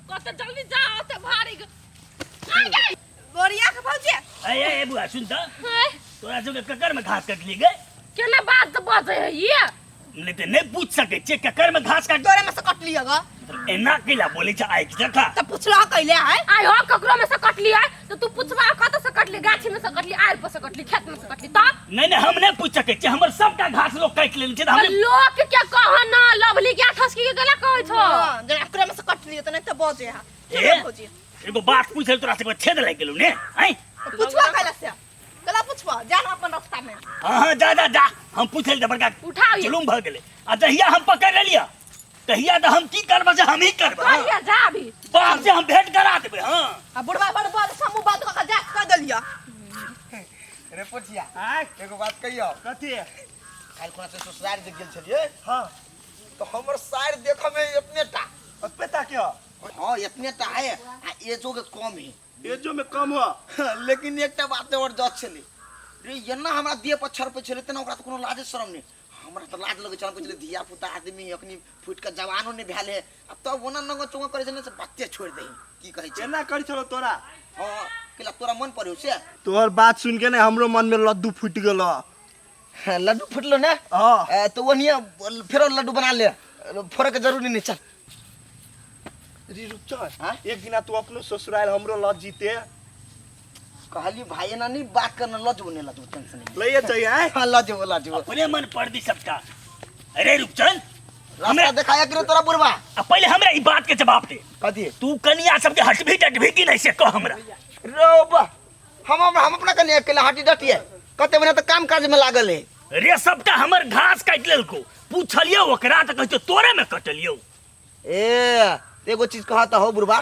कते जल्दी जा ओते भारी आ गई। गोरिया के भौजी। ए ए ए बुआ सुन त। हाय। तोरा सबके ककर में घास कटली गए? केना बात बजै है ये? नहीं तऽ नहीं पूछ सकै छियै ककर में घास काट। तोरे में से कटली ग। एना कैला बोलै छै आँखि जखा? त पुछला कैले है। आइ हो ककरो में से कटली है तो तू पुछबा कत से कटली? गाछी में से कटली, आड़ पर से कटली, खेत में से कटली त? नहीं नहीं हम नहीं पूछ सकै छियै, हमर सबटा घास लोग काटि लेने छै त हम लोक के कह ना लवली के ठसकी के गला कहै छौ। हां, जरा एकरे में से कटली त नहीं त बजे है। ए? भौजी एगो बात पूछल तोरा से छेद लागि गेलौ ने? हैं पुछवा कैला से? गला पुछवा जा ना अपन रास्ता में। हाँ हाँ जा जा जा, हम पूछल त बड़का उठाओ ये। जुलुम भ गेलै। आ जहिया हम पकड़ लेलियै तहिया त हम की करबै से हम ही करबै। हाँ। कहिया जा अभी बाप से हम भेंट करा देबै। हाँ आ बुढ़वा बड़ बड़ समूह बात क जा क देलिया। रे पोठिया, आय एगो बात कहियो। कथी? काल्हि खुना से ससुराल जे गेल छलियै। हाँ। तो हमर सार देख में इतने टा। ओतबे टा के? हाँ इतने टा है आ एजो के कम है। एजो में कम हो। लेकिन एकटा बात और जज छलै रे, एना हमरा देह पर छड़पै छलै तेना ओकरा तऽ कोनो लाजे शरम नहि। हमरा तऽ लाज लगै छल, हम कहै छलियै धिया पुता आदमी अखनी फुटि कऽ जवानो नहि भेल है आ तब ओना नंगो चोंगो करै छलै से बाते छोड़ि दही। की कहै छै? एना करै छलो तोरा? हाँ, केला तोरा मन पड़ियौ से? तोहर बात सुन के ने हमरो मन में लड्डू फूटि गेलो। हाँ, लड्डू फुटलो ने? हाँ। तो ओनिए फेरो लड्डू बना ले, फोड़े के जरूरी नहीं। चल रे रुक चल। हाँ? एक दिना तू अपनो ससुराल हमरो लऽ जीते। कहली भाई एना नहीं बात करना, लऽ जेबो नहीं लऽ जेबो, टेंशन नहीं। लइए चाहिए आय? हाँ, लऽ जेबो लऽ जेबो। अपने मन पर दी सबटा। अरे रुपचंद, रास्ता हमरा देखाया कि रे तोरा बुढ़वा? आ पहले हमरा ई बात के जवाब दे। कथी? तू कनिया सबके हटबी डटबी कि नहीं से कह हमरा। रो बा, हम अपना कनिया अकेला हटी डटिए, कते महीना तऽ काम काज में लागल है। रे सबटा हमर घास काटि लेलको, पूछलियो ओकरा तऽ कहै छौ तोरे में कटलियो। ए एगो चीज कहत हो बुढ़वा,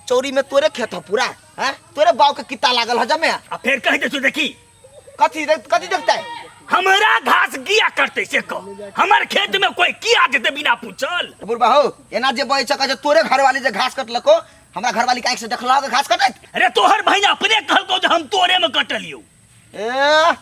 चौरी में तोरे खेत हो पूरा, हैं? तोरे बाव के किता लागल हो जमे। आ फेर कह दे देखी। कथी कथी देखते? हमरा घास किया करते से कह, हमर खेत में कोई किया जेते बिना पूछल? बुढ़वा हो एना जे बजै छ, कहै छै तोरे घरवाली जे घास कटलको, हमरा घरवाली के आँखि से देखलक घास कटैत? अरे तोहर बहिन अपने कहलको जे हम तोरे में कटलियो। ए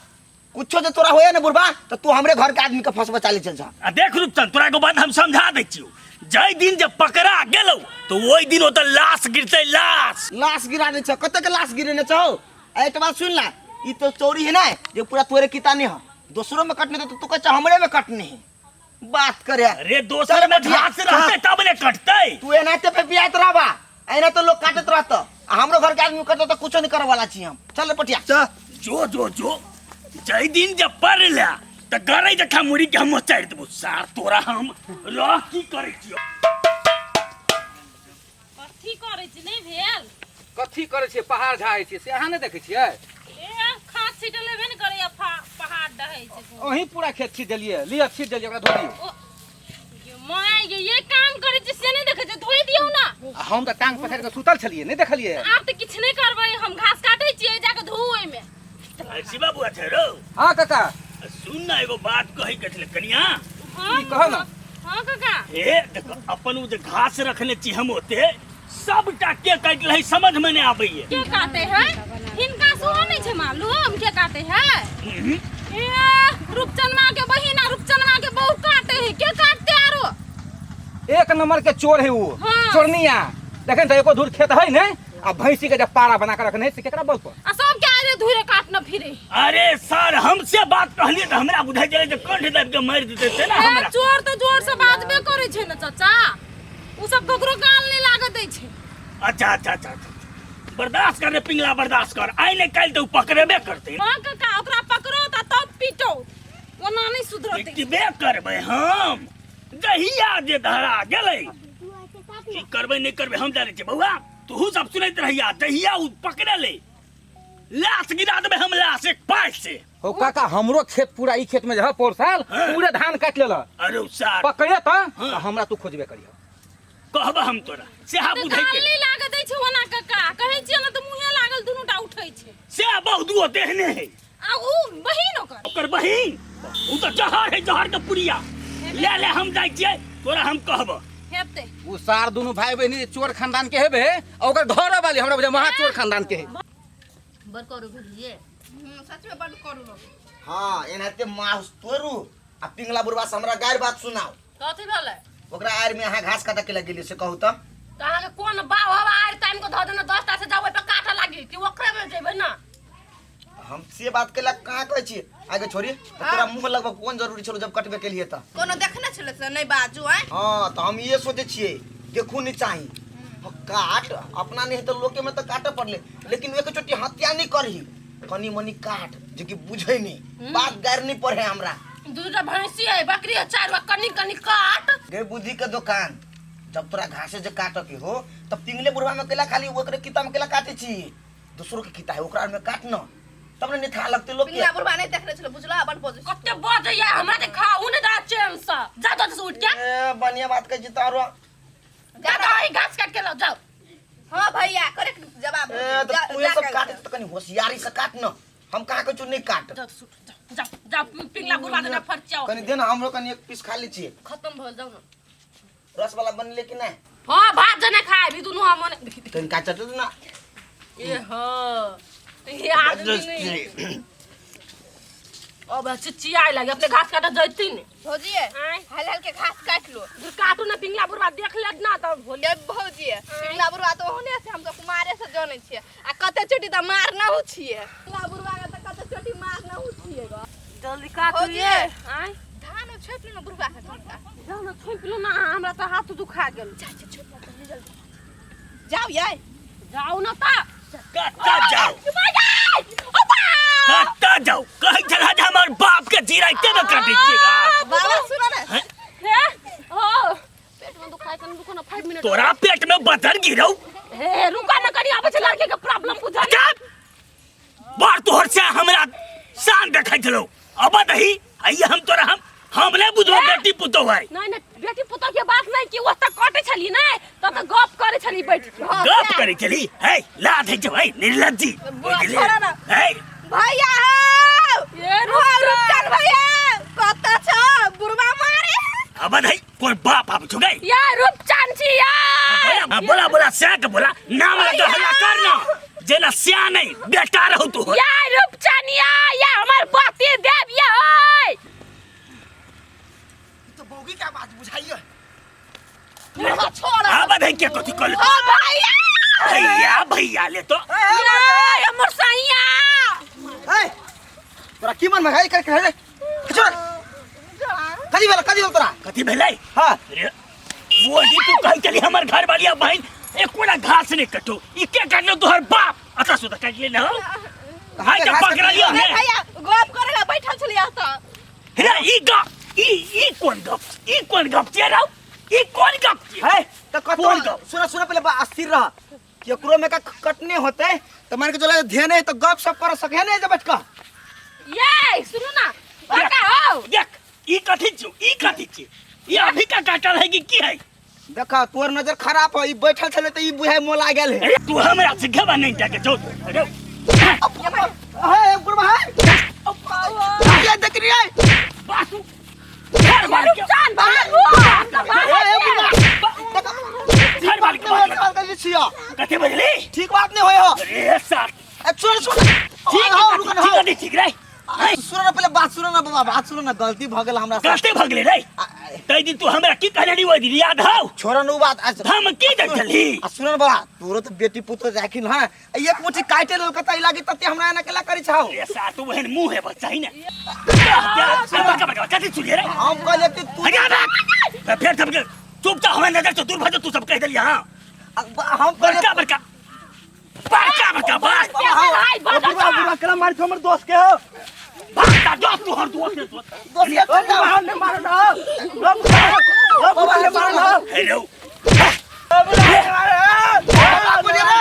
कुछो जे तोरा होया ने बुढ़बा त तू हमरे घर के आदमी के फंसबा चाली चल जा। आ देख रूपचंद, तोरा एगो बात हम समझा दै छियौ, जाहि दिन जे पकड़ा गेलौ तो ओहि दिन ओतऽ लाश गिरतै। लाश लाश गिरा नै छ, कते के लाश गिरेने छौ? आ एक बात सुन ला, ई तो चोरी है ना जे पूरा तोरे किता नहीं है, दोसरो में कटने तो तू कहै छ हमरे में कटने है। बात करे। अरे दोसर में घास रहतै तब ने कटतै। तू एनाते पे पियात रहबा, एना तो लोग काटत रहत, आ हमरो घर के आदमी कटत त कुछो नहीं करे वाला छी हम। चल रे पटिया। चल। जो जो जो जै दिन जे पड़ ले त गरै जखा मुड़ी के हम चारि देबो सार तोरा। हम रह की करै छियौ? कथी करै छी? नहि भेल? कथी करै छियै? पहाड़ झाड़ै छियै से अहाँ नहि देखै छियै? ए खाद छीटल हेबे ने करैया, पहाड़ डहै छै। अहीं पूरा खेत छीट देलियै, लिअ छीट देलियै, ओकरा धो दियौ। ओ ये my गे, ये काम करै छी से नहि देखै छियै? धोइ दियौ ना। आ हम तऽ टांग पसारि कऽ सुतल छलियै, नहि देखलियै। आब तऽ किछु नहि करबै, हम घास काटै छियै, जाकऽ धोउ ओहिमे। शिवा बुआ छै रौ। हाँ काका। सुन ना, एगो बात कहै के छलै कनिया। हाँ, की कह ना? हाँ काका। ए देखो, अपन उ जे घास रखने छी हम ओते सबटा के काटि लही समझ में नहीं आबैये। के काटे है? हिनका सेहो नहि छै मालूम के काटे है। हम्म। ए रूपचनमा के बहिन आ रूपचनमा के बहू काटे है, के काटते आरो? एक नंबर के चोर है वो। हाँ। चोरनिया। देखन तऽ एको धूर खेत है ने, आ भैंसी के जब पारा बना के रखने है से केकरा बल पर? आ सब के आरे धुरे काटना फिरे। अरे सर हमसे बात कहलिए तऽ हमरा बुझाइ छलै जे कंठ दाबि के मारि देतै से ना ए, हमरा। चोर तऽ जोर से बाजबे करै छै ने चाचा, उ सब ककरो गाल नहि लागऽ दै छै। अच्छा अच्छा अच्छा अच्छा, बर्दाश्त कर रे पिंगला, बर्दाश्त कर, आइ नहि काल्हि तऽ उ पकड़ेबे करतै। हाँ काका, ओकरा पकड़ो तऽ तब पीटो, ओना नहि सुधरतै। पीटबे करबै हम जहिया जे धरा गेलै। की करबै नहि करबै हम जानै छियै बौआ, तोहू सब सुनैत रहिया। जहिया उ पकड़ेलै लाश गिरा देबै हम, लाश एक पाइ से। हो काका, हमरो खेत पूरा ई खेत में जे है पोर साल हाँ। पूरे धान काटि लेलक। अरे उ सार पकड़े तऽ हाँ। तऽ हमरा तू खोजबे करिह। कहब हम तोरा सेहा तऽ बुझै गाल के नहि लागऽ दै छै ओना काका, कहै छियै ने तऽ मुँहे लागल दुनू टा उठै छै। से बहुत दुओ देहने है। आ उ बहिन ओकर, ओकर बहिन उ तऽ जहर है, जहर के पुड़िया। ले ले हम जाइ छियै, तोरा हम कहब। हेतै उ सार दुनू भाई बहिनी चोर खानदान के हेबे, आ ओकर घर वाली हमरा बुझाय महा चोर खानदान के है। बड़ करू भेलिए। सच में बड़ करू लोग। हाँ एनाहिते माउस तोरू आ पिंगला बुढ़वा से हमरा गारि बात सुनाओ। कथी भेलै? ओकरा आड़ में अहाँ घास काटऽ के लग गेलियै से कहू तऽ? तऽ अहाँके कोन बाव हवा आरि तानि कऽ धऽ देने 10 टा से जाउ ओहि पर काटऽ लागी कि ओकरे में जेबै ना हम से बात केला कहाँ कहै छी आगे छोरी तऽ तोरा मुंह लगबऽ कोन जरूरी छलो जब कटबे केलिए तऽ कोनो देखने छलै से नहि बाजू आँय हाँ तऽ हम ये सोचै छियै देखू नहीं चाही हाँ, काट अपना नहीं तऽ लोके में तऽ काटऽ पड़ले लेकिन एक चोटी हत्या नहीं करही कनी मनी काट जे कि बुझै नहीं बात गारि नहीं पढ़े हमरा दूटा भैंसी है बकरी है चार गो कनी कनी काट गे बुद्धि के दुकान जब तोरा घासे जे काटऽ के हो तब पिंगले बुढ़वा में केला खाली ओकरे किता में केला काटे छी दोसरो के किता है ओकरा में काट न तब ने निथा लगते लोग के पिंगला बुढ़वा नहीं देखने छलै बुझला बड़ बजै छै। कते बजैया हमरा ते खाऊ ने दा चैन से जा तो से उठ के ए बढ़िया बात कहै छी तारो जा तो ई घास काट के लाओ जाओ हाँ भैया करेक्ट जवाब ए तो जा- तू ये जा सब कर। काटे तो कनी होशियारी से काट न हम कहाँ कहै छी नहीं काट जा तो उठ जा जा जा पिंगला बुढ़वा देना फरचाओ कनी दे ना हमरो कनी एक पीस खा लै छियै खत्म भऽ जाओ ना रस वाला बनले कि नहीं हाँ भात जने खाए भी दुनू हम देखी तन का चटू ना ए हो ये आदमी नहीं अब चिचियाए लगे अपने घास काटे जैती ने भौजी आँय। हल हल के घास काट लो काटू ना पिंगला बुढ़वा देख लेत ना तब होले ये भौजी पिंगला बुढ़वा तऽ ओहने छै हम तऽ कुमारे से जनै छियै आ कते चोटी तऽ मारनहु छियै पिंगला बुढ़वा के तऽ कते चोटी मारनहु छियै ग जल्दी काटू भौजी। ये आँय धान छोपि लो ने बुढ़वा के कनिका जाओ ना छोपि लो ना हमरा तऽ हाथ दुखा गेल जाउ यै जाओ ना ता कत्ता जाओ कत्ता जाओ कहै छला जे हमर बाप के जिराइते में काटै छियै घास। बाबा सुनो ने हे हो पेट में दुखाए कन रुको ना 5 मिनट तोरा पेट में बदर गिरौ हे रुका ना कनी आबै छै लड़के के प्रॉब्लम बुझा चुप बार तोहर से हमरा शान देखै छलौ अब दही आइए हम तोरा हम हम नहीं बुझो बेटी पुतोह है नहीं नहीं बेटी पुतोह के बात नहीं कि ओतऽ कटे छली नहीं तब तऽ गप करे छली बैठ के गप करे चली है ला दे जो है निर्लज्जी छोड़ा ना। है भैया हौ ये हौ रुपचन भैया कतऽ छौ बुढ़वा मारे अब दही कोई बाप आप छुगई या रूपचंद छी या हाँ, बोला बोला स्या के बोला नाम लगा हल्ला करना जेना स्या नहीं बेटा रहू तू या रूपचंद या या हमर बाती देव या ओए तो बौगी का बात बुझाइयो बुढ़वा छोड़ अब दही के कथी कल ओ भैया भैया भैया ले तो या हमर सैया ए तोरा की मन में है कर कर छोड़ कदी भेल कदी भेल तोरा कथी भेलै हां अरे वो जी तू कहीं चली हमर घर वाली बहन एको घास नहीं कटो ई के काटलो तोहर बाप अच्छा सुधा काट ले ना हाय के पकड़ लियो अरे ने भैया गप करे ला बैठल छलियै तऽ रे ई गप ई ई कोन गप ई कोन गप छियै रौ ई कोन गप छियै है तो कतो कोन गप? सुन सुन पहले बा अस्थिर रह केकरो में का कटने होते तो मान के चला ध्यान है तो गप सब कर सके नहीं जे बैठ के ये सुनू ना बड़का हो देख ई कथी छियौ ई कथी छियै ई अभी का काटल है कि की है देखा तोर नजर खराब है ई बैठल छले त ई बुझाय मोला गेल है अरे तू हमरा से घेबा नहीं जाके जो अरे हे गुरबा है ये देख रही है बासु घर वाले के रुपचंद भागो हम तऽ ए ए भागो बुढ़बा घर वाले के बात बात कर छियो कथी बजली ठीक बात नहीं होय हो अरे सार ए सुन सुन ठीक हाँ, है रुक ना, ठीक हाँ। है ठीक रे सुन ना पहले बात सुन ना बाबा बात सुन ना गलती भ गेल हमरा से गलती भऽ गेलै रे तै दिन तू हमरा की कहने रही ओहि दिन याद हौ छोड़ न उ बात आज धमकी दै छलही आ सुन न बाबा तोरो तो बेटी पुत्र राखिन हां एक मुट्ठी काटे लेल कतई लागी तते हमरा एना केला करी छौ रे सातु बहन मुंह है बच्चा ही ना बड़का बड़का कथी सुनिए रे हम कहले कि तू हटा बे फिर सब के चुपचाप हमें नजर से दूर भजो तू सब कह देली हां हम कहले बड़का बड़का बड़का बड़का बात भाई बुढ़वा बुढ़वा केना मारै छौ हमर दोस्त के हो भागता दोस्त तू हर दोस्त है दोस्त दोस्त के ओ बुढ़वा ने मारो ना ओ बुढ़वा ओ बुढ़वा ने मारो ना हेलो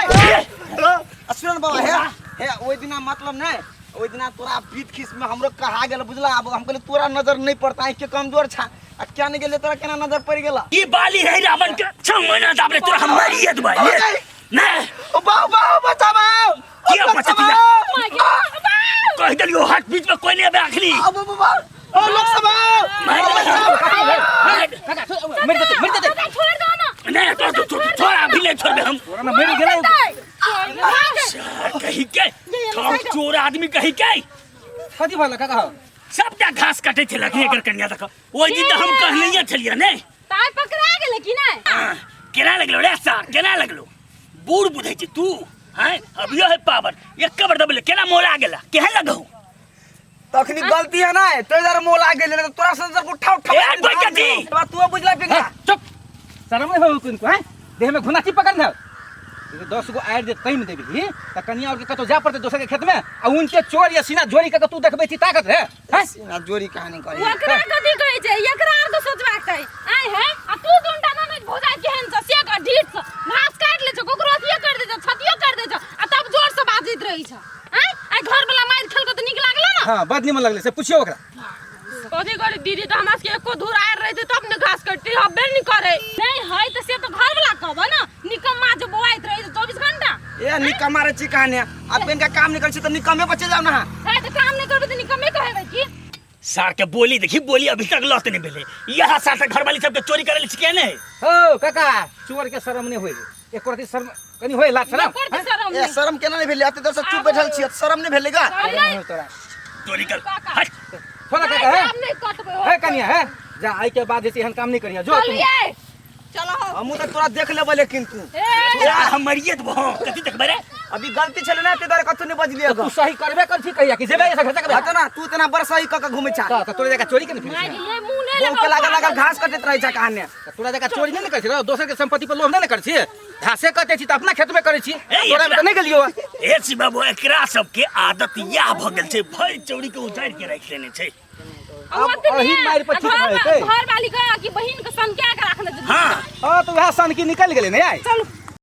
आ सुन न बाबा हे हे ओइ दिना मतलब नहीं ओइ दिना तोरा पीठ खीस में हमरो कहा गेल बुझला अब हम कहले तोरा नजर नहीं पड़ता आँख के कमजोर छा आ क्या नहीं गेले तोरा केना नजर पड़ गेला ई बाली है रावण के 6 महीना दाबले तोरा हम मारिए देबै नहीं ओ बाबा बाबा बचाओ किया बचतिया कह देलियो हाथ बीच में कोई नहीं आबे अखनी अब बाबा ओ लोग सब आओ मार दे काका छोड़, मरि जेतै मरि जेतै छोड़ दो ना नहीं तो तो छोड़ अभी नहीं छोड़बे हम तोरा ना मरि गेलै कही के ठक चोर आदमी कही के कथी भला काका सबटा घास काटे छलक एकर कन्या तक ओहि दिन तऽ हम कहनैये छलियै ने तार पकड़ा गेलै कि नहि हाँ, केना लगलो रे सार केना लगलो बूढ़ बुझै छी तू हैं अभियो है पावर एक बार दबले केना मोला गेला केहन लगहु तखनी गलती है ना तो इधर मोला गेले ना तोरा से उठा उठा ए, बैठा जी। तू बुझला पिंगा चुप शर्म नहीं हो तुमको हैं देह में घुनाची पकड़ ना 10 गो आयर जे तैम देबही त कनिया और के कतौ जा पड़ते दोसर के खेत में आ उनके चोर या सीना जोड़ी के तू देखबै छी ताकत है हैं सीना जोड़ी कहानी करे ओकरा कथी कहै छै एकरा आर के सोचबाक चाही आइ है आ तू दुनटा ननद भौजाइ केहन छ से कर ढीठ छ घास काटि लै छ ककरो अथियो कर दै छ छतियो कर दै छ आ तब जोर से बाजैत रहै छ आइ आइ घर वाला मारि खेलको तऽ नीक लागलो ना हां बड निमन लगले से पूछियो ओकरा कथी करी दीदी तऽ हमरा सबके एको धूर आयल रहै तब ने घास कटती हब्बे नहीं करे नहीं है तऽ से तऽ घर वाला कहबो ना निकम्मा जो बौआइत रहै छै 24 घंटा ए निकम्मा रे छी कहानी अब इनका काम निकल छी त निकम्मे बचे जाओ ना है तऽ काम नहीं करबै तऽ निकम्मे कहेबै की सार के बोली देखी बोली अभी तक लौट नहीं भेले यहाँ सार से घरवाली सबके चोरी करे ले नहीं हो काका चोर के शर्म नहीं होई एको रति शर्म कनी होई लाज शर्म एको रति शर्म ए शर्म केना नहीं भेलै एते देर से चुप बैठल छी शर्म नहीं भेलै गा नहीं तोरा चोरी कर हट थोड़ा काका है काम नहीं कटबै है कनिया है जा आई के बाद जैसे एहन काम नहीं करिया जो तुम चलिए चलो हो हमू त तोरा देख लेबै लेकिन तू ए हम मरिए तो हाँ कथी तक बरे अभी गलती छले ना ते द्वारा कथु नहीं बजलिए तू सही करबे कर छी कहिया कि जेबे ऐसा घर हट ना तू तना बड़ सही क के घूमै छा त तोरे जगह चोरी के नहीं माय फिर ये मुंह नहीं बहू के लागल लागल घास कटैत रहै छा कहानी तोरा जगह चोरी नहीं ने कर छी दोसर के संपत्ति पर लोभ नहीं ने कर छी घासे कटे छी त अपना खेत में करे छी तोरा में त नहीं गेलियो ए शिवा बाबू एकरा सबके आदत याह भ गेल छै भरि चौरी के उजाड़ि के राखि लेने छै अब अही मारि पर ठीक भऽ जेतै घर वाली का कि बहिन के सनका के राखने छै हाँ हां तो वएह सनकी निकल गेलै ने आइ चलू